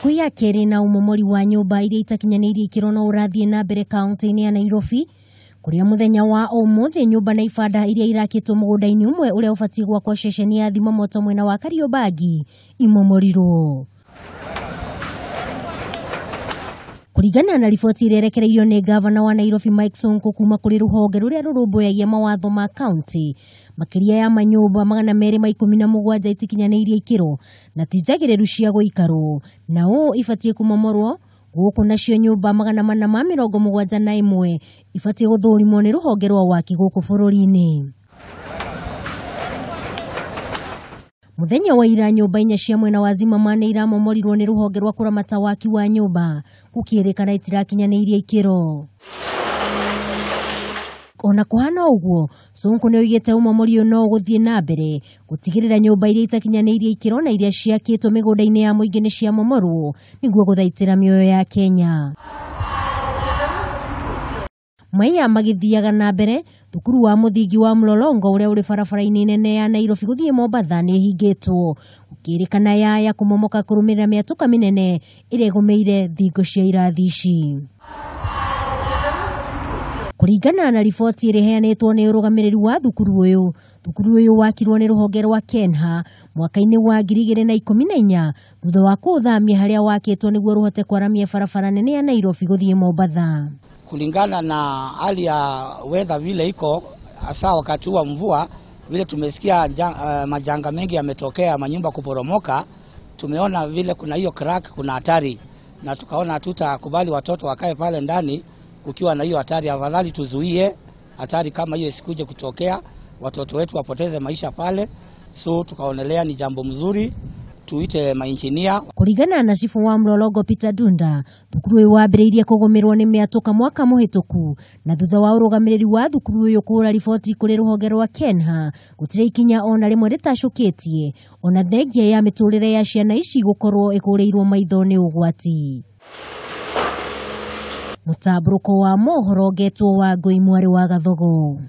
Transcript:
Thikũ ya kerĩ na ũmomori wa nyũmba iria itakinyanĩirie ikĩro no ũrathiĩ na mbere kaunti-inĩ ya Nairobi, kũrĩa mũthenya wa ũmũthĩ nyũmba na ibanda iria irakĩtwo mũgũnda-inĩ ũmwe ũrĩa ũbatiĩ gwakwo ceceni ya thima moto mwena wa Kariobangi imomorirwo. Kũringana na riboti ĩrĩa ĩrekereirio nĩ gavana wa Nairobi Mike Sonko kuma kũrĩ rũhonge rũrĩa rũrũmbũyagia mawatho ma kaunti, makĩria ya manyũmba 217 itikinyanĩirie ikĩro na ti njagĩrĩru cia gũikarwo, na ũũ ibatiĩ kũmomorwo gũkũ, nacio nyũmba 471 ibatiĩ gũthũrimwo nĩ rũhonge rwa waki gũkũ bũrũri-inĩ. Mũthenya wa ira nyũmba inya cia mwena wa Zimmerman nĩ iramomorirwo nĩ rũhonge rwa kũramata waki wa nyũmba gũkĩrĩkana itirakinyanĩirie ikĩro. Ona kũhana ũguo, Sonko nĩ oigĩte ũmomori ũyũ no ũgũthiĩ na mbere gũtigĩrĩra nyũmba iria itakinyanĩirie ikĩro na iria ciakĩtwo mĩgũnda-inĩ ya mũingĩ nĩ ciamomorwo nĩguo gũthaitĩra mĩoyo ya Kenya. Maiya magĩthiaga na mbere, thukuru wa mũthingi wa Mlolongo ũrĩa ũrĩ barabara-inĩ nene ya Nairobi gũthiĩ Mombatha nĩ ĩhingĩtwo gũkĩrĩkana yaya kũmomoka kũrũmĩrĩra mĩatũka mĩnene ĩrĩa ĩgũmĩire thingo cia irathi ici. Kũringana na riboti ĩrĩa ĩheanĩtwo nĩ ũrũgamĩrĩri wa thukuru ũyũ wakirwo nĩ rũhonge rwa KENHA mwaka-inĩ wa 2014 thutha wa kũũthamia harĩa wakĩtwo nĩguo rũhote kwaramia barabara nene ya Nairobi gũthiĩ Mombatha. Kulingana na hali ya weather vile iko hasa wakati wa mvua, vile tumesikia majanga mengi yametokea, manyumba kuporomoka, tumeona vile kuna hiyo crack, kuna hatari, na tukaona hatutakubali watoto wakae pale ndani kukiwa na hiyo hatari. Afadhali tuzuie hatari kama hiyo isikuje kutokea, watoto wetu wapoteze maisha pale. So tukaonelea ni jambo mzuri tuite mainjinia. Kũringana na cibũ wa Mlolongo Peter Dunda, thukuru ũyũ wambĩrĩirie kũgũmĩrwo nĩ mĩatũka mwaka mũhĩtũku, na thutha wa ũrũgamĩrĩri wa thukuru ũyũ kũhũra riboti kũrĩ rũhonge rwa KENHA gũtirĩ ikinya ona rĩmwe rĩtacũkĩtie, ona thengia ya mĩtũrĩre ya ciana ici gũkorwo ĩkũrĩirwo maitho nĩ ũgwati. Mũtambũrũko wa mohoro ngetwo wa Ngũi mwarĩ wa Gathogo.